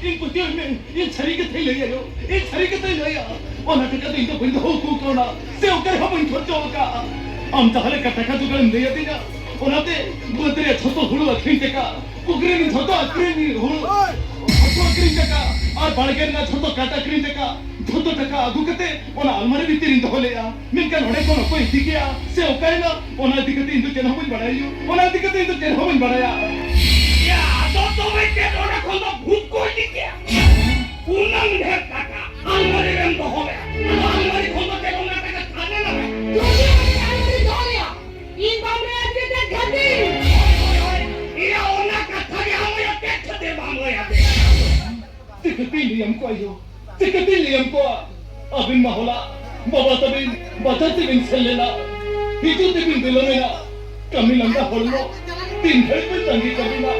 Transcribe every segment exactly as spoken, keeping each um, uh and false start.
ᱤᱧ ᱯᱟᱹᱛᱭᱟᱹᱣ ᱢᱮ, ᱤᱧ ᱥᱟᱹᱨᱤ ᱠᱟᱛᱷᱟᱧ ᱞᱟᱹᱭᱟ ᱭᱳ, ᱤᱧ ᱥᱟᱹᱨᱤ ᱠᱟᱛᱷᱟᱧ ᱞᱟᱹᱭᱟ᱾ ᱚᱱᱟ ᱴᱟᱠᱟ ᱫᱚ ᱤᱧ ᱫᱚ ᱵᱟᱹᱧ ᱫᱚᱦᱚ ᱦᱚᱪᱚ ᱠᱟᱣᱱᱟ, ᱥᱮ ᱚᱠᱟ ᱨᱮᱦᱚᱸ ᱵᱟᱹᱧ ᱠᱷᱚᱨᱪᱟ ᱟᱠᱟᱫᱼᱟ᱾ ᱟᱢ ᱡᱟᱦᱟᱸ ᱞᱮᱠᱟ ᱴᱟᱠᱟ ᱡᱚᱜᱟᱲᱮᱢ ᱞᱟᱹᱭ ᱟᱹᱫᱤᱧᱟ, ᱚᱱᱟᱛᱮ ᱵᱟᱹᱫᱽ ᱨᱮ ᱡᱷᱚᱛᱚ ᱦᱩᱲᱩ ᱟᱹᱠᱷᱨᱤᱧ ᱴᱟᱠᱟ, ᱯᱩᱠᱷᱨᱤ ᱨᱮ ᱡᱷᱚᱛᱚ ᱟᱹᱠᱷᱨᱤᱧ ᱦᱩᱲᱩ, ᱡᱷᱚᱛᱚ ᱟᱹᱠᱷᱨᱤᱧ ᱴᱟᱠᱟ, ᱟᱨ ᱵᱟᱲᱜᱮ ᱨᱮᱱᱟᱜ ᱡᱷᱚᱛᱚ ᱠᱟᱴ ᱟᱹᱠᱷᱨᱤᱧ ᱴᱟᱠᱟ, ᱡᱷᱚᱛᱚ ᱴᱟᱠᱟ ᱟᱹᱜᱩ ᱠᱟᱛᱮ ᱚᱱᱟ ᱟᱞᱢᱟᱨᱤ ᱵᱷᱤᱛᱤᱨ ᱨᱤᱧ ᱫᱚᱦᱚ ᱞᱮᱫᱼᱟ, ᱢᱮᱱᱠᱷᱟᱱ ᱚᱸᱰᱮ ᱠᱷᱚᱱ ᱚᱠᱚᱭ ᱤᱫᱤ ᱠᱮᱫᱼᱟ ᱥᱮ ᱚᱠᱟᱭᱮᱱᱟ, ᱚᱱᱟ ᱤᱫᱤ ᱠᱟᱛᱮ ᱤᱧ ᱫᱚ ᱪᱮᱫ ᱦᱚᱸ ᱵᱟᱹᱧ ᱵᱟᱲᱟᱭᱟ ᱭᱳ, ᱚᱱᱟ ᱤᱫᱤ ᱠᱟᱛᱮ ᱤᱧ ᱫᱚ ᱪᱮᱫ ᱦᱚᱸ ᱵᱟᱹᱧ ᱵᱟᱲᱟᱭᱟ᱾ ᱭᱟ, ᱟᱫᱚ ᱛᱚᱵᱮ ᱪᱮᱫ ᱚᱸᱰᱮ ᱠᱷᱚᱱ ᱫᱚ ᱵᱷᱩᱛ ᱠᱚ ᱤᱫᱤ ᱠᱮᱫᱼᱟ? ᱩᱱᱟᱹᱝ ᱰᱷᱮᱨ ᱴᱟᱠᱟ ᱟᱞᱢᱟᱨᱤ ᱨᱮᱢ ᱫᱚᱦᱚ ᱞᱮᱫᱼᱟ, ᱟᱫᱚ ᱟᱞᱢᱟᱨᱤ ᱠᱷᱚᱱ ᱫᱚ ᱪᱮᱫ ᱚᱱᱟ ᱴᱟᱠᱟ ᱪᱷᱟᱱ ᱮᱱᱟ? ᱡᱩᱫᱤ ᱚᱱᱟ ᱟᱞᱢᱟᱨᱤ ᱫᱚᱦᱚ ᱞᱮᱫᱼᱟ, ᱤᱧ ᱵᱟᱢ ᱞᱟᱹᱭ ᱟᱹᱫᱤᱧᱟ ᱪᱮᱫ ᱠᱷᱟᱹᱛᱤᱨ? ᱦᱳᱭ, ᱦᱳᱭ, ᱦᱳᱭ᱾ ᱤᱭᱟᱹ, ᱚᱱᱟ ᱠᱟᱛᱷᱟ ᱜᱮ ᱟᱢ ᱭᱟ ᱪᱮᱫ ᱠᱷᱟᱹᱛᱤᱨ ᱵᱟᱢ ᱞᱟᱹᱭ ᱟᱹᱫᱤᱧᱟ? ᱪᱤᱠᱟᱹᱛᱤᱧ ᱞᱟᱹᱭᱟᱢ ᱠᱚᱣᱟ ᱭᱳ? ᱪᱤᱠᱟᱹᱛᱤᱧ ᱞᱟᱹᱭᱟᱢ ᱠᱚᱣᱟ? ᱟᱹᱵᱤᱱ ᱢᱟ ᱦᱚᱞᱟ ᱵᱟᱵᱟ ᱛᱟᱹᱵᱤᱱ ᱵᱟᱡᱟᱨ ᱛᱮᱵᱤᱱ ᱥᱮᱱ ᱞᱮᱱᱟ, ᱦᱤᱡᱩᱜ ᱛᱮᱵᱤᱱ ᱵᱤᱞᱚᱢᱮᱱᱟ, ᱠᱟᱹᱢᱤ ᱞᱟᱸᱜᱟ ᱦᱚᱲᱢᱚ ᱛᱤᱱ ᱜᱷᱟᱹᱲᱤᱡ ᱵᱤᱱ ᱛᱟᱺᱜᱤ ᱠᱟᱹᱵᱤᱱᱟ?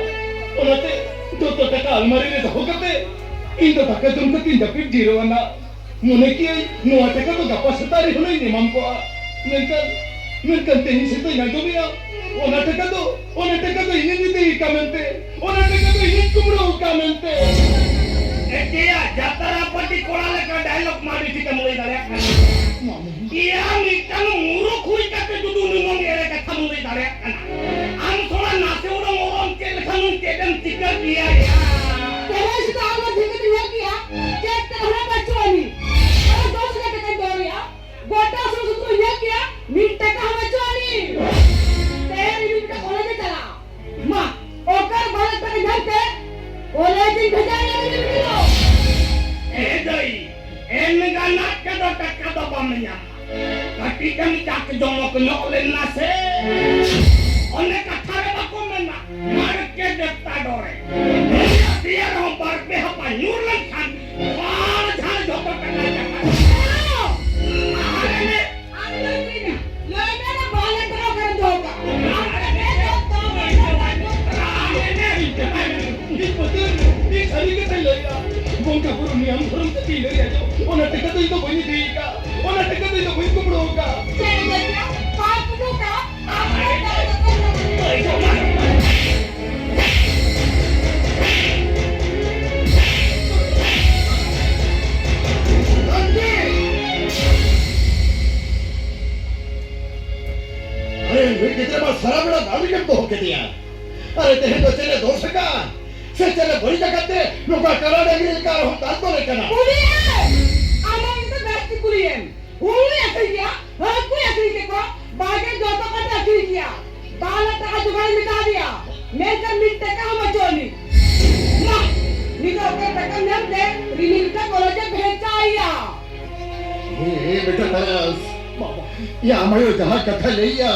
ᱚᱱᱟᱛᱮ ᱡᱚᱛᱚ ᱴᱟᱠᱟ ᱟᱞᱢᱟᱨᱤ ᱨᱮ ᱫᱚᱦᱚ ᱠᱟᱛᱮ ᱤᱧ ᱫᱚ ᱫᱟᱠᱟ ᱡᱚᱢ ᱠᱟᱛᱮᱧ ᱡᱟᱹᱯᱤᱫ ᱡᱤᱨᱟᱹᱣ ᱮᱱᱟ᱾ ᱢᱚᱱᱮ ᱠᱮᱜᱼᱟᱹᱧ, ᱱᱚᱣᱟ ᱴᱟᱠᱟ ᱫᱚ ᱜᱟᱯᱟ ᱥᱮᱛᱟᱜ ᱨᱮ ᱦᱩᱱᱟᱹᱝ ᱤᱧ ᱮᱢᱟᱢ ᱠᱚᱜᱼᱟ᱾ ᱢᱮᱱᱠᱷᱟᱱ, ᱢᱮᱱᱠᱷᱟᱱ ᱛᱮᱦᱮᱧ ᱥᱮᱛᱟᱜ ᱤᱧ ᱟᱸᱡᱚᱢᱮᱜᱼᱟ, ᱚᱱᱟ ᱴᱟᱠᱟ ᱫᱚ, ᱚᱱᱟ ᱴᱟᱠᱟ ᱫᱚ ᱤᱧᱤᱧ ᱤᱫᱤ ᱠᱟᱜ ᱢᱮᱱᱛᱮ, ᱚᱱᱟ ᱴᱟᱠᱟ ᱫᱚ ᱤᱧᱤᱧ ᱠᱩᱢᱵᱽᱲᱩ ᱠᱟᱜ ᱢᱮᱱᱛᱮ᱾ ᱮᱠᱮᱭᱟ, ᱡᱟᱛᱨᱟ ᱯᱟᱹᱴᱤ ᱠᱚᱲᱟ ᱞᱮᱠᱟ ᱰᱟᱭᱞᱚᱜ ᱢᱟ ᱟᱹᱰᱤ ᱴᱷᱤᱠᱮᱢ ᱞᱟᱹᱭ ᱫᱟᱲᱮᱭᱟᱜ ᱠᱟᱱᱟ᱾ ᱢᱟᱢᱩ᱾ ᱮᱭᱟ, ᱢᱤᱫᱴᱟᱝ ᱢᱩᱨᱩᱠᱷ ᱦᱩᱭ ᱠᱟᱛᱮ ᱡᱩᱫᱤ ᱩᱱᱤ ᱱᱚᱝ ᱮᱲᱮ ᱠᱟᱛᱷᱟᱢ ᱞᱟᱹᱭ ᱫᱟᱲᱮᱭᱟᱜ ᱠᱟᱱᱟ᱾ ᱟᱢ ᱛᱷᱚᱲᱟ ᱱᱟᱥᱮ ᱩᱰᱟᱹᱝ ᱚᱲᱚᱝ ᱪᱮᱫ ᱞᱮᱠᱷᱟᱱ ᱪᱮᱫ ᱮᱢ ᱪᱤᱠᱟᱹ ᱠᱮᱭᱟ ᱭᱟ? ᱛᱮᱦᱮᱧ ᱥᱮᱛᱟᱜ ᱟᱢ ᱴᱷᱤᱠ ᱠᱟᱛᱮ ᱧᱮᱞ ᱠᱮᱜᱼᱟ, ᱪᱮᱫ ᱛᱮ ᱦᱚᱸ ᱵᱟᱹᱪᱩᱜ ᱟᱹᱱᱤᱡ᱾ ᱟᱨ ᱫᱚᱥ ᱦᱟᱡᱟᱨ ᱴᱟᱠᱟᱧ ᱫᱚᱦᱚ ᱞᱮᱜᱼᱟ, ᱜᱚᱴᱟ ᱥᱩᱨ ᱥᱩᱯᱩᱨ ᱧᱮᱞ ᱠᱮᱜᱼᱟ, ᱢᱤᱫ ᱴᱟᱠᱟ ᱦᱚᱸ ᱵᱟᱹᱪᱩᱜ ᱟᱹᱱᱤᱡ᱾ ᱛᱮᱦᱮᱧ ᱤᱧ ᱢᱤᱫᱴᱟᱝ ᱠᱚᱞᱮᱡᱽ ᱮ ᱪᱟᱞᱟᱜᱼᱟ᱾ ᱢᱟ, ᱚᱠᱟᱨᱮ ᱵᱟᱨ ᱦᱟᱡᱟᱨ ᱴᱟᱠᱟ ᱧᱟᱢ ᱛᱮ ᱠᱚᱞᱮᱡᱽ ᱤᱧ ᱵᱷᱮᱡᱟᱭᱟ ᱩᱱᱤ ᱜᱤᱫᱽᱨᱟᱹ ᱫᱚ᱾ ᱮ ᱫᱟᱹᱭ, ᱮᱱ ᱜᱟᱱᱟᱜ ᱛᱮᱫᱚ ᱴᱟᱠᱟ ᱫᱚ ᱵᱟᱢ ᱧᱟᱢᱟ᱾ ᱠᱟᱹᱴᱤᱡ ᱮᱢ ᱡᱟᱠ ᱡᱚᱢᱚᱠ ᱧᱚᱜ ᱞᱮᱱᱟ ᱥᱮ? ᱚᱱᱮ ᱠᱟᱛᱷᱟ ᱨᱮ ᱵᱟᱠᱚ ᱢᱮᱱᱟ, ᱢᱟᱨ ᱠᱮ ᱫᱮᱵᱽᱛᱟ ᱰᱚᱨᱮ᱾ ᱱᱤᱭᱟᱹ ᱫᱤᱭᱟ ᱨᱮᱦᱚᱸ ᱵᱟᱨ ᱯᱮ ᱦᱟᱯᱟ ᱧᱩᱨ ᱞᱮᱱᱠᱷᱟᱱ ᱵᱟᱨ ᱡᱷᱟᱲ ᱡᱷᱚᱛᱚ ᱴᱟᱠᱟ ᱪᱟᱵᱟ᱾ ᱟᱨ ᱮᱱᱮ ᱟᱢ ᱫᱚ ᱪᱮᱫ ᱮᱱᱟ? ᱞᱟᱹᱭ ᱢᱮ ᱱᱟ, ᱵᱟᱦᱟᱞ ᱮᱱ ᱛᱟᱢᱟ ᱚᱠᱟᱨᱮᱢ ᱫᱚᱦᱚ ᱠᱟᱜ? ᱟᱢ ᱫᱚ ᱪᱮᱫ ᱫᱚ ᱛᱟᱢ ᱮᱱᱟ? ᱤᱧ ᱯᱟᱹᱛᱭᱟᱹᱣ ᱢᱮ, ᱤᱧ ᱥᱟᱹᱨᱤ ᱠᱟᱛᱷᱟᱧ ᱞᱟᱹᱭᱮᱜᱼᱟ᱾ ᱵᱚᱸᱜᱟ ᱵᱩᱨᱩ ᱱᱤᱭᱚᱢ ᱫᱷᱚᱨᱚᱢ ᱠᱟᱛᱮᱧ ᱞᱟᱹᱭᱮᱜᱼᱟ ᱡᱮ, ᱚᱱᱟ ᱴᱟᱠᱟ ᱫᱚ ᱤᱧ ᱫᱚ ᱵᱟᱹᱧ ᱤᱫᱤᱭ ᱠᱟᱜᱼᱟ, ᱚᱱᱟ ᱴᱟᱠᱟ ᱫᱚ ᱤᱧ ᱫᱚ ᱵᱟᱹᱧ ᱠᱩᱢᱵᱽᱲᱩ ᱟᱠᱟᱜᱼᱟ᱾ ᱪᱮᱫ ᱮᱢ ᱞᱟᱹᱭ ᱠᱮᱜᱼᱟ? ᱵᱟᱢ ᱠᱩᱢᱵᱽᱲᱩ ᱠᱟᱜᱼᱟ? ᱟᱢ ᱫᱚ ᱪᱮᱫ ᱮᱢ ᱞᱟᱹᱭ ᱠᱮᱜᱼᱟ? ᱱᱚᱝᱠᱟ ᱠᱟᱲᱟ ᱰᱟᱹᱝᱨᱤ ᱞᱮᱠᱟ ᱟᱨᱦᱚᱸ ᱫᱟᱞ ᱫᱚ ᱞᱮᱠᱟᱱᱟ᱾ ᱠᱩᱞᱤᱭᱮᱢ! ᱟᱢ ᱦᱚᱸ ᱤᱧ ᱫᱚ ᱵᱮᱥ ᱜᱮ ᱠᱩᱞᱤᱭᱮᱢ᱾ ᱦᱩᱲᱩᱭ ᱟᱹᱠᱷᱨᱤᱧ ᱠᱮᱭᱟ, ᱦᱟᱹᱠᱩᱭ ᱟᱹᱠᱷᱨᱤᱧ ᱠᱮᱠᱚᱣᱟ, ᱵᱟᱨ ᱜᱮ ᱡᱚᱛᱚ ᱠᱟᱛᱮ ᱟᱹᱠᱷᱨᱤᱧ ᱠᱮᱭᱟ᱾ ᱵᱟᱨ ᱞᱟᱠᱷ ᱴᱟᱠᱟ ᱡᱚᱜᱟᱲ ᱢᱮᱛᱟ ᱫᱮᱭᱟ, ᱢᱮᱱᱠᱷᱟᱱ ᱢᱤᱫ ᱴᱟᱠᱟ ᱦᱚᱸ ᱵᱟᱹᱪᱩᱜ ᱟᱹᱱᱤᱡ᱾ ᱢᱟ, ᱱᱤᱛᱚᱜ ᱚᱠᱚᱭ ᱴᱟᱠᱟ ᱧᱟᱢ ᱛᱮ ᱨᱤᱢᱤᱞ ᱞᱮᱠᱟ ᱠᱚᱞᱮᱡᱽ ᱮ ᱵᱷᱮᱡᱟᱭᱮᱭᱟ᱾ ᱦᱮᱸ, ᱵᱮᱴᱟ ᱛᱟᱨᱟᱥ, ᱵᱟᱵᱟ, ᱭᱟ ᱟᱢ ᱟᱭᱳ ᱡᱟᱦᱟᱸ ᱠᱟᱛᱷᱟ ᱞᱟᱹᱭᱟ,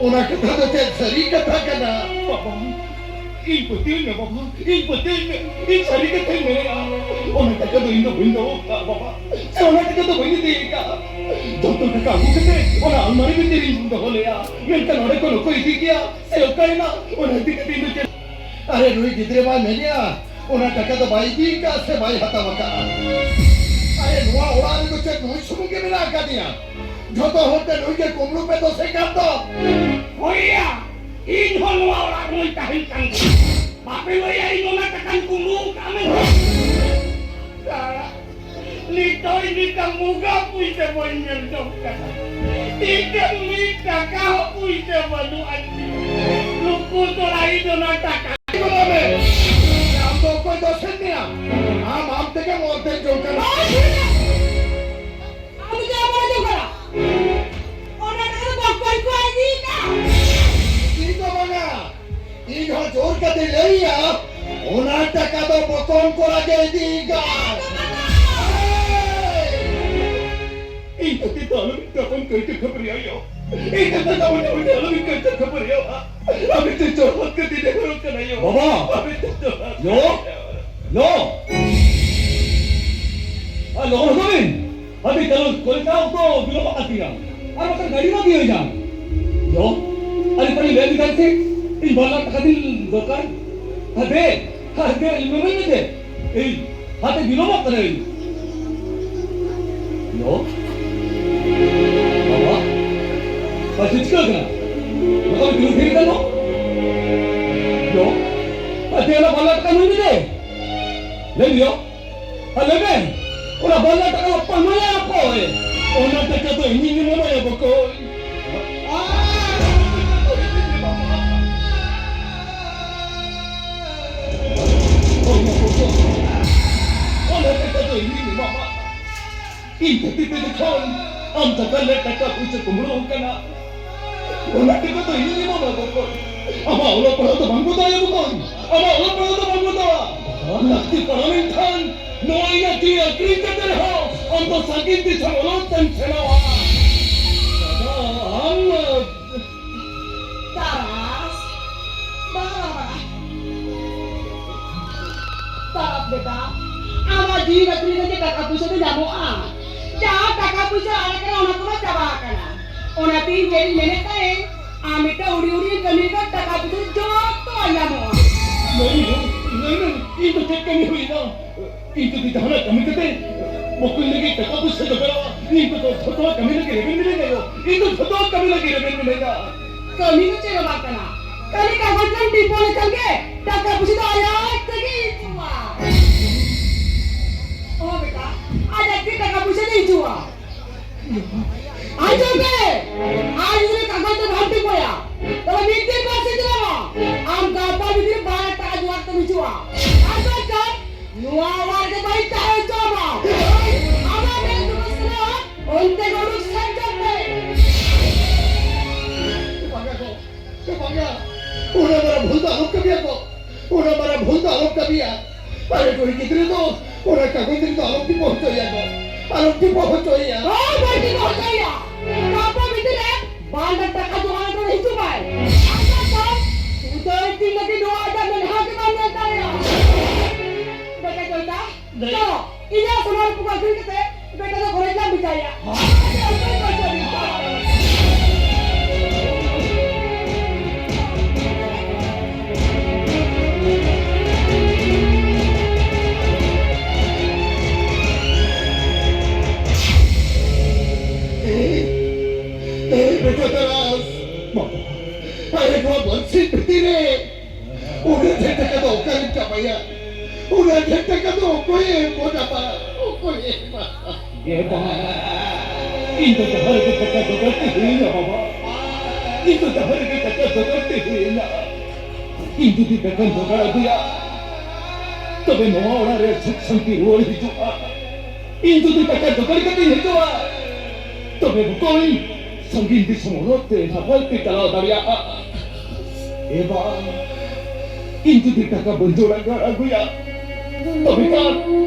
ᱚᱱᱟ ᱠᱟᱛᱷᱟ ᱫᱚ ᱪᱮᱫ ᱥᱟᱹᱨᱤ ᱠᱟᱛᱷᱟ ᱠᱟᱱᱟ? ᱵᱟᱵᱟ, ᱤᱧ ᱯᱟᱹᱛᱭᱟᱹᱣ ᱢᱮ ᱵᱟᱵᱟ, ᱤᱧ ᱯᱟᱹᱛᱭᱟᱹᱣ ᱢᱮ, ᱤᱧ ᱥᱟᱹᱨᱤ ᱠᱟᱛᱷᱟᱧ ᱢᱮᱱᱮᱫᱼᱟ᱾ ᱚᱱᱟ ᱴᱟᱠᱟ ᱫᱚ ᱤᱧ ᱫᱚ ᱵᱟᱹᱧ ᱫᱚᱦᱚ ᱠᱟᱜᱼᱟ ᱵᱟᱵᱟ, ᱥᱮ ᱚᱱᱟ ᱴᱟᱠᱟ ᱫᱚ ᱵᱟᱹᱧ ᱤᱫᱤ ᱠᱟᱜᱼᱟ᱾ ᱡᱚᱛᱚ ᱴᱟᱠᱟ ᱟᱹᱜᱩ ᱠᱟᱛᱮ ᱚᱱᱟ ᱟᱞᱢᱟᱨᱤ ᱵᱷᱤᱛᱤᱨ ᱨᱤᱧ ᱫᱚᱦᱚ ᱞᱮᱜᱼᱟ, ᱢᱮᱱᱠᱷᱟᱱ ᱚᱸᱰᱮ ᱠᱷᱚᱱ ᱚᱠᱚᱭ ᱤᱫᱤ ᱠᱮᱜᱼᱟ ᱥᱮ ᱚᱠᱟᱭᱮᱱᱟ, ᱚᱱᱟ ᱤᱫᱤ ᱠᱟᱛᱮ ᱤᱧ ᱫᱚ ᱪᱮᱫ ᱟᱨᱮ, ᱱᱩᱭ ᱜᱤᱫᱽᱨᱟᱹ ᱢᱟᱭ ᱢᱮᱱᱮᱜᱼᱟ, ᱚᱱᱟ ᱴᱟᱠᱟ ᱫᱚ ᱵᱟᱭ ᱤᱫᱤ ᱟᱠᱟᱫᱼᱟ ᱥᱮ ᱵᱟᱭ ᱦᱟᱛᱟᱣ ᱟᱠᱟᱫᱼᱟ? ᱟᱨᱮ, ᱱᱚᱣᱟ ᱚᱲᱟᱜ ᱨᱮᱫᱚ ᱪᱮᱫ ᱱᱩᱭ ᱥᱩᱢᱩᱝ ᱜᱮ ᱢᱮᱱᱟᱜ ᱟᱠᱟᱫᱮᱭᱟ? ᱡᱷᱚᱛᱚ ᱦᱚᱲ ᱛᱮ ᱱᱩᱭ ᱜᱮ ᱠᱩᱢᱵᱽᱲᱩ ᱯᱮ ᱫᱚᱥᱮ ᱠᱟᱱ ᱫᱚ᱾ ᱦᱳᱭ ᱭᱟ, ᱤᱧ ᱦᱚᱸ ᱱᱚᱣᱟ ᱚᱲᱟᱜ ᱨᱮᱢᱟᱧ ᱛᱟᱦᱮᱱ ᱠᱟᱱ ᱜᱮᱭᱟ᱾ ᱵᱟᱯᱮ ᱞᱟᱹᱭᱟ ᱤᱧ ᱚᱱᱟ ᱴᱟᱠᱟᱧ ᱠᱩᱢᱵᱽᱲᱩ ᱟᱠᱟᱫᱼᱟ ᱢᱮᱱᱛᱮ? ᱱᱤᱛᱚᱜ ᱱᱤᱛᱚᱜ ᱢᱩᱜᱟ ᱯᱩᱭᱥᱟᱹ ᱵᱟᱹᱧ ᱧᱮᱞ ᱡᱚᱝ ᱠᱟᱱᱟ᱾ ᱤᱧ ᱴᱷᱮᱱ ᱢᱤᱫ ᱴᱟᱠᱟ ᱦᱚᱸ ᱯᱩᱭᱥᱟᱹ ᱵᱟᱹᱱᱩᱜ ᱟᱹᱧ᱾ ᱱᱩᱠᱩ ᱛᱚᱲᱟ ᱤᱧ ᱚᱱᱟ ᱴᱟᱠᱟ᱾ ᱟᱢ ᱫᱚ ᱚᱠᱚᱭ ᱫᱚ ᱥᱮᱱ ᱢᱮᱭᱟ? ᱟᱢ ᱟᱢ ᱛᱮᱜᱮᱢ ᱚᱨᱫᱷᱮᱠ ᱡᱚᱝ ᱠᱟᱱᱟ᱾ ᱟᱢ ᱫᱚ ᱪᱮᱫ ᱮᱢ ᱚᱨᱫᱷᱮᱠ ᱡᱚᱝ ᱠᱟᱱᱟ? ᱚᱱᱟ ᱴᱟᱠᱟ ᱫᱚ ᱵᱟᱠᱚ ᱠᱚ ᱤᱫᱤᱭᱮᱫᱟ᱾ ᱤᱧ ᱫᱚ ᱵᱟᱝᱟ᱾ ᱤᱧ ᱦᱚᱸ ᱡᱳᱨ ᱠᱟᱛᱮ ᱞᱟᱹᱭᱟ, ᱚᱱᱟ ᱴᱟᱠᱟ ᱫᱚ ᱵᱚᱠᱚᱢ ᱠᱚᱲᱟ ᱜᱮ ᱤᱫᱤᱭᱮᱫᱟ᱾ ᱤᱧ ᱠᱷᱟᱹᱛᱤᱨ ᱫᱚ ᱟᱞᱚᱵᱤᱱ ᱛᱟᱯᱟᱢ ᱠᱟᱹᱭᱡᱟᱹ ᱠᱷᱟᱹᱯᱟᱹᱨᱤᱭᱟ ᱭᱳ᱾ ᱤᱧ ᱠᱷᱟᱹᱛᱤᱨ ᱫᱚ ᱢᱚᱱᱮ ᱢᱚᱱᱮ ᱟᱞᱚᱵᱤᱱ ᱠᱟᱹᱭᱡᱟᱹ ᱠᱷᱟᱹᱯᱟᱹᱨᱤᱭᱟ᱾ ᱟᱹᱵᱤᱱ ᱴᱷᱮᱱ ᱡᱚᱦᱟᱨ ᱠᱟᱛᱮ ᱱᱮᱦᱚᱨᱚᱜ ᱠᱟᱱᱟ ᱭᱳ᱾ ᱵᱟᱵᱟ! ᱟᱹᱵᱤᱱ ᱴᱷᱮᱱ ᱡᱚᱦᱟᱨ ᱭᱳ! ᱠᱟᱛᱮ ᱱᱮᱦᱚᱨᱚᱜ ᱠᱟᱱᱟ᱾ ᱭᱳ! ᱟᱨ ᱞᱚᱜᱚᱱ ᱦᱚᱪᱚ ᱵᱤᱱ! ᱟᱹᱰᱤ ᱪᱟᱞᱩ ᱠᱚᱞᱮᱡᱽ ᱪᱟᱞᱟᱣ ᱚᱠᱛᱚ ᱵᱤᱞᱚᱢᱚᱜ ᱠᱟᱱ ᱛᱤᱧᱟ᱾ ᱟᱨ ᱵᱟᱠᱷᱟᱱ ᱜᱟᱹᱰᱤ ᱵᱟᱝ ᱛᱤᱭᱟᱹᱜ ᱠᱟᱱ᱾ ᱭᱳ, ᱟᱹᱞᱤᱧ ᱯᱟᱞᱮ ᱞᱟᱹᱭ ᱞᱮᱫᱟ ᱥᱮ, ᱤᱧ ᱵᱟᱨ ᱞᱟᱠᱷ ᱴᱟᱠᱟ ᱫᱤᱱ ᱫᱚᱨᱠᱟᱨ᱾ ᱦᱟᱭ ᱫᱮ, ᱦᱟᱭ ᱫᱮ, ᱤᱧ ᱢᱮᱢᱮᱧ ᱢᱮ ᱫᱮ᱾ ᱤᱧ ᱦᱟᱛᱮ ᱵᱤᱞᱚᱢᱚᱜ ᱠᱟᱹᱱᱟᱹᱧ᱾ ᱭᱳ, ᱵᱟᱵᱟ, ᱟᱨ ᱪᱮᱫ ᱪᱤᱠᱟᱹ ᱠᱟᱱᱟ? ᱱᱚᱝᱠᱟ ᱵᱤᱱ ᱛᱤᱸᱜᱩ ᱛᱷᱤᱨ ᱠᱟᱱ ᱫᱚ? ᱭᱳ, ᱟᱨ ᱫᱮ, ᱚᱱᱟ ᱵᱟᱨ ᱞᱟᱠᱷ ᱴᱟᱠᱟ ᱤᱢᱟᱹᱧ ᱢᱮ ᱫᱮ᱾ ᱞᱟᱹᱭ ᱢᱮ ᱭᱳ᱾ ᱟᱨ ᱞᱟᱹᱭ ᱢᱮ, ᱚᱱᱟ ᱵᱟᱨ ᱞᱟᱠᱷ ᱴᱟᱠᱟ ᱯᱟᱸᱡᱟᱭᱟ ᱚᱠᱚᱭ? ᱚᱱᱟ ᱴᱟᱠᱟ ᱫᱚ ᱤᱧᱤᱧ ᱮᱢᱟᱢᱟ ᱭᱟ ᱵᱚᱠᱚᱧ᱾ ᱟᱨ ᱚᱱᱟ ᱴᱟᱠᱟ ᱫᱚ ᱤᱧᱤᱧ ᱮᱢᱟᱢᱟ᱾ ᱚᱱᱟ ᱵᱚᱠᱚᱧ, ᱤᱧᱤᱧ ᱮᱢᱟᱢᱟ᱾ ᱤᱧ ᱠᱷᱟᱹᱛᱤᱨ ᱛᱮ ᱡᱚᱠᱷᱚᱱ ᱟᱢ ᱫᱚᱠᱟᱱ ᱨᱮ ᱴᱟᱠᱟ ᱯᱩᱭᱥᱟᱹ ᱠᱩᱢᱵᱽᱲᱩ ᱟᱠᱟᱱᱟ, ᱚᱱᱟ ᱴᱟᱠᱟ ᱫᱚ ᱤᱧᱤᱧ ᱮᱢᱟᱢᱟ ᱵᱚᱠᱚᱧ᱾ ᱟᱢᱟᱜ ᱚᱞᱚᱜ ᱯᱟᱲᱦᱟᱜ ᱫᱚ ᱵᱟᱝ ᱵᱚᱫᱚᱞᱚᱜᱼᱟ ᱵᱚᱠᱚᱧ᱾ ᱟᱢᱟᱜ ᱚᱞᱚᱜ ᱯᱟᱲᱦᱟᱜ ᱫᱚ ᱵᱟᱝ ᱵᱚᱫᱚᱞᱚᱜᱼᱟ᱾ ᱞᱟᱹᱠᱛᱤ ᱯᱟᱲᱟᱣ ᱞᱮᱱᱠᱷᱟᱱ ᱱᱚᱣᱟ ᱤᱧᱟᱜ ᱡᱤᱣᱤ ᱟᱹᱠᱷᱨᱤᱧ ᱠᱟᱛᱮ ᱨᱮᱦᱚᱸ ᱟᱢ ᱫᱚ ᱥᱟᱺᱜᱤᱧ ᱫᱤᱥᱚᱢ ᱚᱞᱚᱜ ᱛᱮᱢ ᱥᱮᱱᱚᱜᱼᱟ᱾ ᱫᱟᱫᱟ, ᱟᱢ ᱛᱟᱨᱟᱥ, ᱵᱟᱵᱟ᱾ ᱛᱟᱨᱟᱥ ᱵᱮᱴᱟ, ᱟᱢᱟᱜ ᱡᱤᱣᱤ ᱵᱟᱹᱠᱤ ᱨᱮ ᱪᱮᱫ ᱴᱟᱠᱟ ᱯᱩᱭᱥᱟᱹ ᱫᱚ ᱧᱟᱢᱚᱜᱼᱟ? ᱡᱟᱦᱟᱸ ᱴᱟᱠᱟ ᱯᱩᱭᱥᱟᱹ ᱟᱲᱟᱜ ᱠᱟᱱᱟ, ᱚᱱᱟ ᱠᱚᱢᱟ ᱪᱟᱵᱟ ᱟᱠᱟᱱᱟ᱾ ᱚᱱᱟᱛᱮ ᱤᱧ ᱡᱮᱧ ᱢᱮᱱᱮᱫ ᱛᱟᱦᱮᱸ, ᱟᱢ ᱢᱤᱫᱴᱟᱝ ᱦᱩᱰᱤᱧ ᱦᱩᱰᱤᱧ ᱠᱟᱹᱢᱤ ᱠᱷᱚᱱ ᱴᱟᱠᱟ ᱯᱩᱭᱥᱟᱹ ᱡᱚᱛᱚ ᱧᱟᱢᱚᱜᱼᱟ᱾ ᱱᱟᱹᱭ, ᱱᱟᱹᱭ, ᱱᱟᱹᱭ, ᱤᱧ ᱫᱚ ᱪᱮᱫ ᱠᱟᱹᱢᱤ ᱦᱩᱭᱱᱟ? ᱤᱧ ᱡᱩᱫᱤ ᱡᱟᱦᱟᱱᱟᱜ ᱠᱟᱹᱢᱤ ᱠᱟᱛᱮ ᱵᱚᱠᱚᱧ ᱞᱟᱹᱜᱤᱫ ᱴᱟᱠᱟ ᱯᱩᱭᱥᱟᱹ ᱡᱚᱜᱟᱲᱚᱜᱼᱟ, ᱤᱧ ᱫᱚ ᱡᱷᱚᱛᱚᱣᱟᱜ ᱠᱟᱹᱢᱤ ᱞᱟᱹᱜᱤᱫ ᱨᱮᱵᱮᱱ ᱢᱤᱱᱟᱹᱧᱟ ᱭᱳ᱾ ᱤᱧ ᱫᱚ ᱡᱷᱚᱛᱚᱣᱟᱜ ᱠᱟᱹᱢᱤ ᱞᱟᱹᱜᱤᱫ ᱨᱮᱵᱮᱱ ᱢᱤᱱᱟᱹᱧᱟ᱾ ᱠᱟᱹᱢᱤ ᱫᱚ ᱪᱮᱫ ᱦᱚᱸ ᱵᱟᱝ ᱠᱟᱱᱟ, ᱠᱷᱟᱹᱞᱤ ᱠᱟᱜᱚᱡᱽ ᱨᱮᱢ ᱴᱤᱯᱟᱹᱣ ᱞᱮᱠᱷᱟᱱ ᱜᱮ ᱴᱟᱠᱟ ᱯᱩᱭᱥᱟᱹ ᱫᱚ ᱟᱡ ᱟᱡ ᱛᱮᱜᱮ ᱦᱤᱡᱩᱜᱼᱟ᱾ ᱚ ᱵᱮᱴᱟ, ᱟᱡ ᱟᱡ ᱛᱮᱜᱮ ᱴᱟᱠᱟ ᱯᱩᱭᱥᱟᱹ ᱫᱚ ᱦᱤᱡᱩᱜᱼᱟ᱾ ᱟᱸᱡᱚᱢ ᱢᱮ, ᱟᱨ ᱡᱩᱫᱤ ᱠᱟᱜᱚᱡᱽ ᱫᱚ ᱵᱟᱢ ᱴᱤᱯᱟᱹᱣᱟ, ᱛᱚᱵᱮ ᱢᱤᱫ ᱫᱤᱱ ᱵᱟᱝ ᱥᱮ ᱫᱤᱱ ᱵᱟᱝ, ᱟᱢ ᱜᱟᱯᱟ ᱢᱤᱫ ᱫᱤᱱ ᱵᱟᱨ ᱦᱟᱡᱟᱨ ᱴᱟᱠᱟ ᱡᱚᱜᱟᱲ ᱠᱟᱛᱮᱢ ᱦᱤᱡᱩᱜᱼᱟ᱾ ᱟᱨ ᱵᱟᱝᱠᱷᱟᱱ ᱱᱚᱣᱟ ᱚᱲᱟᱜ ᱨᱮ ᱵᱟᱹᱧ ᱛᱟᱦᱮᱸ ᱦᱚᱪᱚᱣᱟᱢᱟ᱾ ᱟᱢᱟᱜ ᱢᱮᱫ ᱫᱩᱲᱩᱵ ᱥᱟᱱᱟ, ᱚᱱᱛᱮ ᱜᱮ ᱩᱰᱩᱠ ᱥᱮᱱ ᱠᱚᱜ ᱢᱮ᱾ ᱵᱟᱝᱟ ᱜᱚ, ᱵᱟᱝᱟ, ᱚᱱᱟ ᱢᱟᱨᱟᱝ ᱵᱷᱩᱞ ᱫᱚ ᱟᱞᱚᱢ ᱠᱟᱹᱢᱤᱭᱟ ᱜᱚ, ᱚᱱᱟ ᱢᱟᱨᱟᱝ ᱵᱷᱩᱞ ᱫᱚ ᱟᱞᱚᱢ ᱠᱟᱹᱢᱤᱭᱟ᱾ ᱟᱨᱮ ᱠᱩᱲᱤ ᱜᱤᱫᱽᱨᱟᱹ ᱫᱚ ᱚᱱᱟ ᱠᱟᱜᱚᱡᱽ ᱨᱮᱫᱚ ᱟᱞᱚᱢ ᱴᱤᱯᱟᱹ ᱦᱚᱪᱚᱭᱟ ᱜᱚ, ᱟᱞᱚᱢ ᱴᱤᱯᱟᱹ ᱦᱚᱪᱚᱭᱟ᱾ ᱦᱳᱭ, ᱵᱟᱹᱧ ᱴᱤᱯᱟᱹ ᱦᱚᱪᱚᱭᱟ᱾ ᱜᱟᱯᱟ ᱵᱷᱤᱛᱤᱨ ᱨᱮ ᱵᱟᱨ ᱦᱟᱡᱟᱨ ᱴᱟᱠᱟ ᱡᱚᱢᱟ ᱞᱮᱠᱷᱟᱱ ᱦᱤᱡᱩᱜ ᱢᱮ᱾ ᱟᱨ ᱵᱟᱝᱠᱷᱟᱱ ᱩᱫᱟᱹᱭ ᱛᱤᱧ ᱞᱟᱹᱜᱤᱫ ᱱᱚᱣᱟ ᱟᱡᱟᱜ ᱢᱮᱫᱦᱟ ᱜᱮ ᱵᱟᱢ ᱧᱮᱞ ᱫᱟᱲᱮᱭᱟᱜᱼᱟ᱾ ᱵᱮᱴᱟ ᱪᱚᱭᱛᱟ, ᱫᱟᱹᱭ᱾ ᱪᱚᱞᱚ, ᱤᱧᱟᱜ ᱥᱚᱱᱟ ᱨᱩᱯᱟᱹ ᱠᱚ ᱟᱹᱠᱷᱨᱤᱧ ᱠᱟᱛᱮ ᱵᱮᱴᱟ ᱫᱚ ᱜᱷᱚᱨᱮ ᱞᱟᱝ ᱵᱷᱮᱡᱟᱭᱟ᱾ ᱮ, ᱮ, ᱵᱮᱴᱟ ᱛᱟᱨᱟᱥ, ᱵᱟᱵᱟ, ᱟᱨᱮ ᱱᱚᱣᱟ ᱵᱟᱹᱨᱥᱤᱧ ᱵᱷᱤᱛᱤᱨ ᱨᱮ ᱩᱱᱟᱹᱜ ᱰᱷᱮᱨ ᱴᱟᱠᱟ ᱫᱚ ᱚᱠᱟᱨᱮᱢ ᱪᱟᱵᱟᱭᱟ? ᱩᱱᱟᱹᱜ ᱰᱷᱮᱨ ᱴᱟᱠᱟ ᱫᱚ ᱚᱠᱚᱭᱮ ᱮᱢ ᱜᱚᱫ ᱟᱢᱟ? ᱚᱠᱚᱭᱮ ᱮᱢᱟ? ᱮ ᱵᱟᱵᱟ, ᱤᱧ ᱫᱚ ᱡᱟᱦᱟᱸ ᱨᱮᱜᱮ ᱴᱟᱠᱟ ᱡᱚᱜᱟᱲ ᱛᱮ ᱦᱩᱭᱮᱱᱟ ᱵᱟᱵᱟ, ᱤᱧ ᱫᱚ ᱡᱟᱦᱟᱸ ᱨᱮᱜᱮ ᱴᱟᱠᱟ ᱡᱚᱜᱟᱲ ᱛᱮ ᱦᱩᱭᱮᱱᱟ, ᱤᱧ ᱡᱩᱫᱤ ᱴᱟᱠᱟᱧ ᱡᱚᱜᱟᱲ ᱟᱹᱜᱩᱭᱟ, ᱛᱚᱵᱮ ᱱᱚᱣᱟ ᱚᱲᱟᱜ ᱨᱮ ᱥᱩᱠ ᱥᱟᱱᱛᱤ ᱨᱩᱣᱟᱹᱲ ᱦᱤᱡᱩᱜᱼᱟ᱾ ᱤᱧ ᱡᱩᱫᱤ ᱴᱟᱠᱟ ᱡᱚᱜᱟᱲ ᱠᱟᱛᱮᱧ ᱦᱤᱡᱩᱜᱼᱟ, ᱛᱚᱵᱮ ᱵᱚᱠᱚᱧ ᱥᱟᱺᱜᱤᱧ ᱫᱤᱥᱚᱢ ᱦᱚᱨ ᱛᱮ ᱱᱟᱯᱟᱭ ᱛᱮ ᱪᱟᱞᱟᱣ ᱫᱟᱲᱮᱭᱟᱜᱼᱟ᱾ ᱮ ᱵᱟ, ᱤᱧ ᱡᱩᱫᱤ ᱴᱟᱠᱟ ᱵᱟᱹᱧ ᱡᱚᱜᱟᱲ ᱟᱹᱜᱩᱭᱟ, ᱛᱚᱵᱮ ᱠᱷᱟᱱ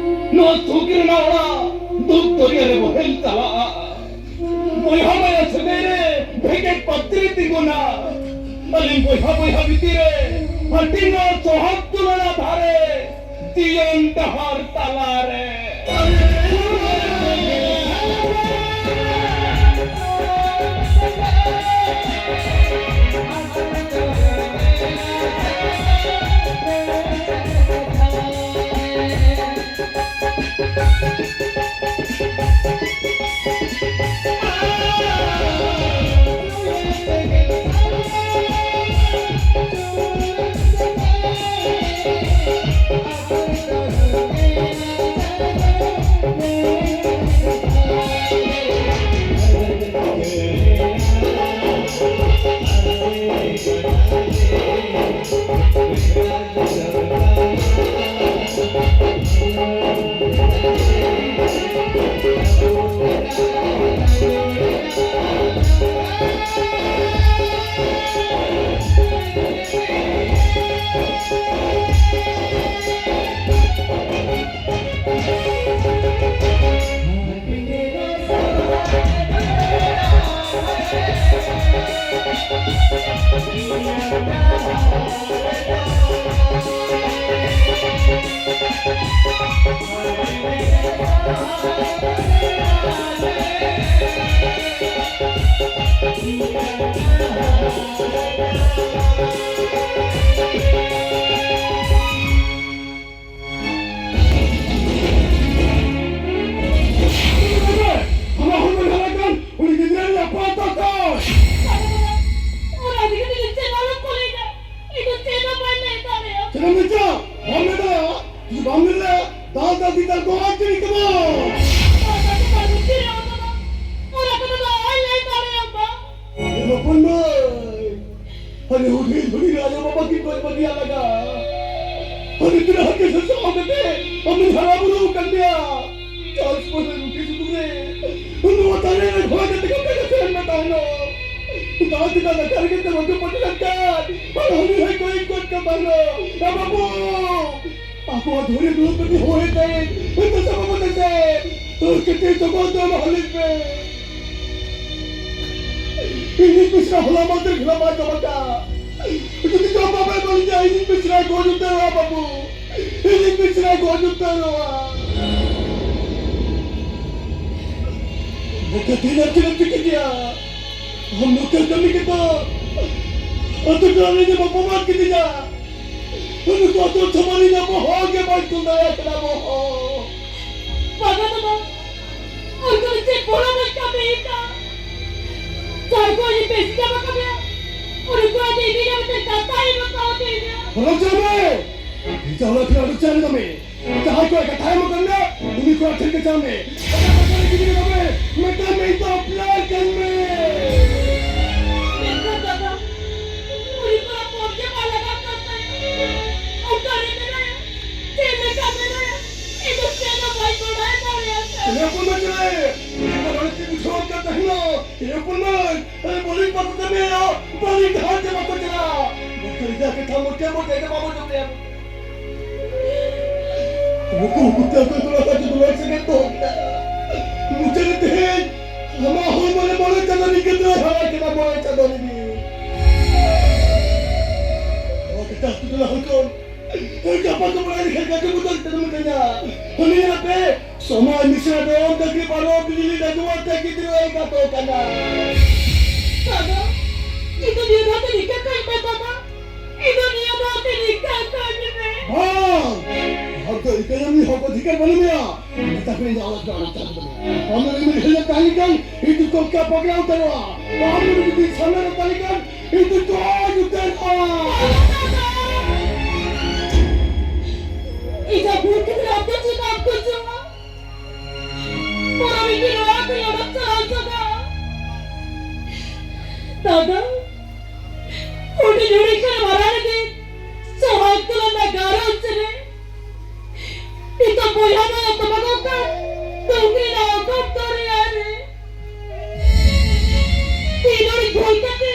ᱱᱚᱣᱟ ᱥᱩᱠ ᱨᱮᱱᱟᱜ ᱚᱲᱟᱜ ᱫᱩᱠ ᱫᱚᱨᱭᱟ ᱨᱮ ᱵᱚᱦᱮᱞ ᱪᱟᱞᱟᱜᱼᱟ᱾ ᱵᱚᱭᱦᱟ ᱵᱚᱭᱦᱟ ᱥᱟᱹᱜᱟᱹᱭ ᱨᱮ ᱵᱷᱮᱜᱮᱫ ᱯᱟᱹᱛᱨᱤ ᱛᱤᱸᱜᱩᱱᱟ᱾ ᱟᱹᱞᱤᱧ ᱵᱚᱭᱦᱟ ᱵᱚᱭᱦᱟ ᱵᱷᱤᱛᱤᱨ ᱨᱮ ᱦᱟᱹᱴᱤᱧ ᱟᱨ ᱥᱚᱦᱚᱫ ᱛᱩᱞᱚᱱᱟ ᱫᱷᱟᱨᱮ ᱡᱤᱭᱚᱱ ᱰᱟᱦᱟᱨ ᱛᱟᱞᱟᱨᱮ᱾ ᱟᱢᱟᱜ ᱦᱚᱲᱢᱚ ᱡᱟᱦᱟᱸ ᱞᱮᱠᱟᱱ, ᱩᱱᱤ ᱜᱤᱫᱽᱨᱟᱹ ᱨᱮᱭᱟᱜ ᱯᱟᱛᱟ ᱠᱚ᱾ ᱚᱱᱟ ᱤᱫᱤ ᱠᱟᱛᱮ ᱪᱮᱫ ᱟᱞᱚᱢ ᱠᱩᱞᱤᱧᱟ᱾ ᱤᱧ ᱫᱚ ᱪᱮᱫ ᱦᱚᱸ ᱵᱟᱹᱧ ᱞᱟᱹᱭ ᱫᱟᱲᱮᱭᱟᱜᱼᱟ᱾ ᱪᱮᱫ ᱮᱢ ᱞᱟᱹᱭ ᱠᱮᱫᱟ? ᱵᱟᱢ ᱞᱟᱹᱭ ᱫᱟᱲᱮᱭᱟᱜᱼᱟ? ᱡᱩᱫᱤ ᱵᱟᱢ ᱞᱟᱹᱭ ᱫᱟᱲᱮᱭᱟᱜᱼᱟ, ᱫᱟᱞ ᱫᱟᱞ ᱜᱤᱫᱟᱹᱨ ᱫᱚ ᱟᱡ ᱛᱮᱜᱮ ᱠᱚᱢᱚᱜᱼᱟ᱾ ᱵᱟᱵᱟ ᱫᱚ ᱵᱟᱹᱱᱩᱜ ᱠᱤᱱᱟ ᱚᱱᱟ ᱫᱚ᱾ ᱚᱱᱟ ᱠᱚᱫᱚ ᱵᱟᱹᱧ ᱞᱟᱹᱭ ᱫᱟᱲᱮᱭᱟᱜᱼᱟ, ᱵᱟ᱾ ᱮ ᱦᱚᱯᱚᱱ ᱢᱟᱹᱭ, ᱦᱟᱱᱮ ᱦᱩᱰᱤᱧ ᱦᱩᱰᱤᱧ ᱨᱮ ᱟᱭᱳ ᱵᱟᱵᱟ ᱠᱤᱱ ᱜᱚᱡ ᱵᱟᱹᱜᱤᱭᱟᱜ ᱞᱟᱜᱟ᱾ ᱦᱟᱱᱮ ᱛᱤᱱᱟᱹᱜ ᱦᱟᱹᱛᱤ ᱥᱟᱥᱟᱝ ᱛᱟᱦᱟᱸ ᱛᱤᱱᱟᱹᱜ ᱞᱟᱛᱟᱨ ᱨᱮᱜᱮ ᱛᱮ ᱵᱟᱹᱪᱩᱜ ᱯᱟᱹᱪᱩᱜ ᱞᱮᱱᱠᱷᱟᱱ, ᱟᱨ ᱦᱟᱹᱱᱤ ᱦᱚᱸᱭ ᱠᱚᱭ ᱜᱚᱫ ᱠᱟᱢᱟ ᱞᱚ᱾ ᱮ ᱵᱟᱹᱵᱩ, ᱟᱵᱚᱣᱟᱜ ᱫᱷᱩᱲᱤ ᱫᱩᱲᱩᱵ ᱠᱟᱛᱮ ᱦᱚᱭ ᱛᱮ, ᱦᱚᱭ ᱛᱮ ᱥᱟᱵ ᱠᱟᱛᱮ ᱥᱮ, ᱦᱚᱭ ᱠᱟᱛᱮ ᱡᱚᱜᱚ ᱫᱚ ᱦᱟᱹᱞᱤ ᱯᱮ᱾ ᱤᱧᱤᱡ ᱢᱤᱥᱨᱟ ᱦᱚᱞᱟ ᱢᱟᱫᱷᱮᱨ ᱠᱷᱚᱱᱟᱜ ᱵᱟᱭ ᱡᱚᱢ ᱟᱠᱟᱫ᱾ ᱡᱩᱫᱤ ᱡᱚᱢ ᱵᱟᱵᱮ ᱮᱢᱟᱞᱤᱧᱟ, ᱤᱧᱤᱡ ᱢᱤᱥᱨᱟᱭ ᱜᱚᱡ ᱩᱛᱟᱹᱨᱚᱜᱼᱟ ᱵᱟᱹᱵᱩ᱾ ᱤᱧᱤᱡ ᱢᱤᱥᱨᱟᱭ ᱜᱚᱡ ᱩᱛᱟᱹᱨᱚᱜᱼᱟ᱾ ᱱᱚᱝᱠᱟ ᱫᱤᱱ ᱟᱨ ᱪᱮᱫ ᱮᱢ ᱪᱤᱠᱟᱹ ᱠᱮᱭᱟ? ᱟᱢ ᱱᱚᱝᱠᱟ ᱠᱟᱹᱢᱤ ᱠᱟᱛᱮ ᱟᱹᱛᱩ ᱴᱚᱞᱟ ᱨᱮᱱ ᱵᱟᱯᱟ ᱢᱟ ᱠᱤᱫᱤᱧᱟ᱾ ᱱᱩᱠᱩ ᱟᱹᱛᱩ ᱪᱷᱟᱢᱟᱨᱤ ᱧᱟᱢᱚᱜ ᱦᱚᱸ ᱜᱮ ᱵᱟᱭ ᱠᱩᱞ ᱫᱟᱲᱮᱭᱟᱜ ᱠᱟᱱᱟ ᱵᱚᱦᱚᱜ᱾ ᱵᱟᱵᱟ ᱫᱟᱫᱟ, ᱩᱱᱠᱩ ᱫᱚ ᱪᱮᱫ ᱵᱚᱲᱚ ᱵᱟᱹᱧ ᱠᱟᱹᱢᱤ ᱠᱟᱜ? ᱡᱟᱦᱟᱸᱭ ᱠᱚ ᱟᱹᱰᱤ ᱵᱮᱥ ᱡᱟᱢᱟ ᱠᱟᱹᱢᱤᱭᱟ, ᱩᱱᱤ ᱠᱚ ᱟᱹᱰᱤ ᱤᱫᱤ ᱡᱟᱢᱟ ᱛᱮ ᱠᱟᱛᱷᱟ ᱦᱤᱡᱩᱜ ᱠᱟᱱ ᱛᱤᱧᱟ᱾ ᱵᱚᱞᱚ ᱪᱟᱞᱟᱜ ᱢᱮ᱾ ᱤᱧ ᱪᱟᱞᱟᱜ ᱠᱟᱱᱟ, ᱩᱰᱩᱠ ᱪᱟᱞᱟᱜ ᱢᱮ᱾ ᱡᱟᱦᱟᱸᱭ ᱠᱚ ᱠᱟᱛᱷᱟᱭ ᱮᱢ ᱟᱠᱟᱫ ᱢᱮᱭᱟ, ᱩᱱᱤ ᱠᱚ ᱴᱷᱮᱱ ᱜᱮ ᱪᱟᱞᱟᱜ ᱢᱮ᱾ ᱠᱟᱛᱷᱟ ᱠᱟᱛᱷᱟ ᱨᱮ ᱜᱤᱫᱽᱨᱟᱹ ᱵᱟᱵᱮ ᱢᱮᱛᱟᱭ ᱢᱮ, ᱤᱧ ᱫᱚ ᱵᱟᱯᱞᱟ ᱠᱟᱱ ᱢᱮ᱾ ᱢᱮᱱᱠᱷᱟᱱ ᱫᱟᱫᱟ, ᱩᱱᱤ ᱠᱚᱲᱟ ᱯᱚᱨ ᱜᱮ ᱵᱟᱭ ᱞᱟᱜᱟᱜ ᱠᱟᱱ ᱛᱟᱭᱟ᱾ ᱚᱠᱟᱨᱮ ᱢᱮᱱᱟᱭᱟ? ᱪᱮᱫ ᱞᱮᱠᱟ ᱢᱮᱱᱟᱭᱟ? ᱤᱧ ᱫᱚ ᱪᱮᱫ ᱦᱚᱸ ᱵᱟᱹᱧ ᱵᱟᱲᱟᱭ ᱫᱟᱲᱮᱭᱟᱜ ᱠᱟᱱᱟ᱾ ᱮ ᱦᱚᱯᱚᱱ ᱢᱟᱹᱭ ᱪᱮᱬᱮ, ᱤᱧ ᱫᱚ ᱵᱟᱹᱲᱤᱡ ᱛᱮᱧ ᱵᱩᱡᱷᱟᱹᱣ ᱠᱟᱱ ᱛᱟᱦᱮᱱᱟ᱾ ᱮ ᱦᱚᱯᱚᱱ ᱢᱟᱹᱭ, ᱟᱞᱮ ᱵᱟᱹᱞᱤᱧ ᱯᱟᱠᱚ ᱠᱟᱹᱢᱤᱭᱟ, ᱵᱟᱹᱞᱤᱧ ᱰᱟᱦᱟᱨ ᱛᱮ ᱵᱟᱠᱚ ᱪᱟᱞᱟᱜᱼᱟ᱾ ᱵᱟᱠᱷᱟᱱ ᱡᱟ ᱠᱟᱛᱷᱟ ᱢᱚᱴᱮ ᱢᱚᱴᱮ ᱜᱮ ᱵᱟᱵᱚ ᱡᱚᱢ ᱞᱮᱭᱟ᱾ ᱱᱩᱠᱩ ᱦᱩᱠᱩᱛᱟ ᱠᱚ ᱛᱚᱲᱟ ᱠᱟᱛᱮ ᱫᱩᱞᱟᱹᱲ ᱥᱟᱹᱜᱟᱹᱭ ᱫᱚᱦᱚ ᱠᱮᱫᱟ᱾ ᱢᱩᱪᱟᱹᱫ ᱨᱮ ᱛᱮᱦᱮᱧ ᱟᱢᱟᱜ ᱦᱚᱲᱢᱚ ᱨᱮ ᱢᱚᱬᱮ ᱪᱟᱸᱫᱳ ᱨᱤᱧ ᱜᱤᱫᱽᱨᱟᱹ ᱦᱟᱨᱟ ᱠᱮᱫᱟ, ᱢᱚᱬᱮ ᱪᱟᱸᱫᱳ ᱨᱤᱧ᱾ ᱱᱚᱣᱟ ᱠᱟᱛᱷᱟ ᱟᱹᱛᱩ ᱴᱚᱞᱟ ᱦᱚᱲ ᱠᱚ ᱜᱟᱯᱟ ᱠᱚ ᱵᱟᱲᱟᱭ ᱞᱮᱠᱷᱟᱱ ᱜᱟᱛᱮ ᱵᱚᱫᱚᱞ ᱛᱮ ᱢᱤᱛᱟᱹᱧᱟ᱾ ᱦᱟᱹᱱᱤ ᱧᱮᱞ ᱯᱮ, ᱥᱚᱢᱟᱡᱽ ᱢᱤᱥᱨᱟ ᱫᱚ ᱰᱟᱹᱝᱨᱤ ᱯᱟᱨᱚᱢ ᱵᱤᱡᱽᱞᱤ ᱰᱟᱹᱝᱜᱩᱣᱟᱹ ᱛᱮ ᱜᱤᱫᱽᱨᱟᱹ ᱮᱸᱜᱟᱛᱚᱜ ᱠᱟᱱᱟ᱾ ᱫᱟᱫᱟ, ᱤᱧ ᱫᱚ ᱱᱤᱭᱟᱹ ᱫᱷᱟᱣ ᱛᱮ ᱱᱤᱝᱠᱟᱹ ᱠᱟᱹᱧ ᱢᱮ ᱵᱟᱵᱟ᱾ ᱤᱧ ᱫᱚ ᱱᱤᱭᱟᱹ ᱫᱷᱟᱣ ᱛᱮ ᱱᱤᱝᱠᱟᱹ ᱠᱟᱹᱧ ᱢᱮ᱾ ᱵᱟᱝ! ᱟᱢ ᱫᱚ ᱤᱠᱟᱹᱭᱟᱢ ᱦᱚᱠ ᱚᱫᱷᱤᱠᱟᱨ ᱵᱟᱹᱱᱩᱜ ᱢᱮᱭᱟ᱾ ᱢᱮᱛᱟ ᱠᱚ ᱤᱧ ᱫᱚ ᱟᱞᱟᱜ ᱫᱚ ᱟᱞᱟᱜ ᱪᱟᱞᱟᱜ ᱠᱟᱱᱟ᱾ ᱟᱢ ᱫᱚ ᱤᱧ ᱦᱤᱲᱤᱧ ᱛᱟᱦᱮᱸ ᱞᱮᱱᱠᱷᱟᱱ ᱤᱧ ᱫᱚ ᱠᱚᱝᱠᱟ ᱯᱟᱜᱽᱞᱟ ᱩᱛᱟᱹᱨᱚᱜᱼᱟ᱾ ᱟᱢ ᱫᱚ ᱡᱩᱫᱤ ᱥᱟᱢᱱᱟ ᱨᱮ ᱛᱟᱦᱮᱸ ᱞᱮᱱᱠᱷᱟᱱ ᱤᱧ ᱫᱚ ᱜᱚᱡ ᱩᱛᱟᱹᱨᱚᱜᱼᱟ᱾ ᱤᱧᱟᱹᱜ ᱵᱷᱩᱞ ᱠᱷᱟᱹᱛᱤᱨ ᱟᱢ ᱫᱚ ᱪᱮᱫ ᱵᱟᱢ ᱠᱩᱥᱤᱭᱟᱜᱼᱟ? ᱯᱚᱨᱚᱵᱤᱛᱤ ᱱᱚᱣᱟ ᱠᱚ ᱚᱰᱚᱠ ᱪᱟᱞᱟᱣ ᱪᱟᱵᱟᱜᱼᱟ᱾ ᱫᱟᱫᱟ, ᱦᱩᱰᱤᱧ ᱦᱩᱰᱤᱧ ᱠᱷᱚᱱ ᱢᱟᱨᱟᱝ ᱤᱫᱤ, ᱥᱚᱦᱟᱜ ᱫᱩᱞᱟᱹᱲ ᱨᱮᱱᱟᱜ ᱜᱷᱟᱨᱚᱸᱡᱽ ᱨᱮ ᱱᱤᱛᱚᱜ ᱵᱚᱭᱦᱟ ᱫᱚ ᱮᱛᱚᱢᱚᱜ ᱠᱟᱱ ᱫᱩᱠ ᱨᱮᱱᱟᱜ ᱚᱠᱚᱢ ᱫᱚᱨᱭᱟ ᱨᱮ᱾ ᱛᱤᱱ ᱦᱚᱲ ᱵᱷᱩᱞ ᱠᱟᱛᱮ